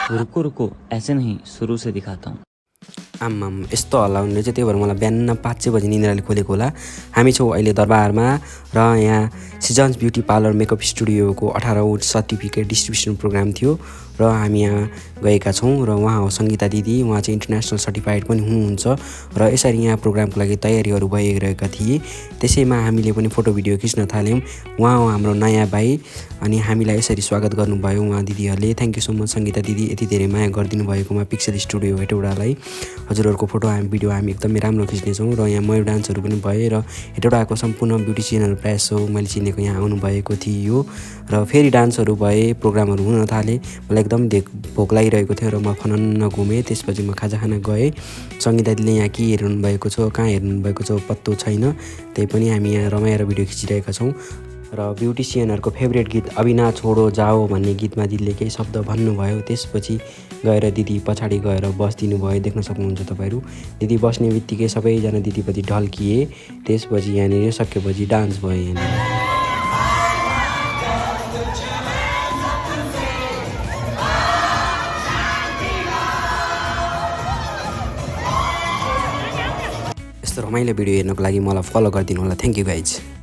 रुको रुको, ऐसे नहीं, शुरू से दिखाता हूँ। आम्माम यस्तो हल्ला हुँदै चाहिँ त्यही भएर मलाई बिहान 5 बजी निन्द्राले खोलेको होला। हामी छौँ अहिले दरबारमा र यहाँ सिजन्स ब्युटी पार्लर मेकअप स्टुडियोको 18 सर्टिफिकेट डिस्ट्रिब्युसन प्रोग्राम थियो र हामी यहाँ गएका छौँ र उहाँ हो सङ्गीता दिदी। उहाँ चाहिँ इन्टरनेसनल सर्टिफाइड पनि हुनुहुन्छ र यसरी यहाँ प्रोग्रामको लागि तयारीहरू भइरहेका थिए। त्यसैमा हामीले पनि फोटो भिडियो खिच्न थाल्यौँ। उहाँ हो हाम्रो नयाँ भाइ अनि हामीलाई यसरी स्वागत गर्नुभयो उहाँ दिदीहरूले। Thank you so much Sangita दिदी, यति धेरै माया गरिदिनु भएकोमा पिक्सल स्टुडियो हेटौडालाई। हजुरहरूको फोटो भिडियो हामी एकदमै राम्रो खिच्नेछौँ र यहाँ मयूर डान्सहरू पनि भए र हेटौडाको सम्पूर्ण ब्युटिसियनहरू प्रायः सो मैले चिनेको यहाँ आउनुभएको थियो र फेरि डान्सहरू भए, प्रोग्रामहरू हुन थाले। मलाई एकदम भोक लागिरहेको थियो र म फनन्न घुमेँ। त्यसपछि म खाजा खान गएँ। सङ्गीता दिदीले यहाँ के हेर्नु भएको छ, कहाँ हेर्नु भएको छ पत्तो छैन। त्यही पनि हामी यहाँ रमाएर भिडियो खिचिरहेका छौँ र ब्युटिसियनहरूको फेभरेट गीत अबिना छोडो जाओ भन्ने गीतमा दिदीले केही शब्द भन्नुभयो। त्यसपछि गएर दिदी पछाडि गएर बसिदिनु भयो, देख्न सक्नुहुन्छ तपाईँहरू। दिदी बस्ने बित्तिकै सबैजना दिदीपट्टि ढल्किए। त्यसपछि यहाँनिर सकेपछि डान्स भयो यहाँनिर। यस्तो रमाइलो भिडियो हेर्नको लागि मलाई फलो गरिदिनु होला। Thank you guys.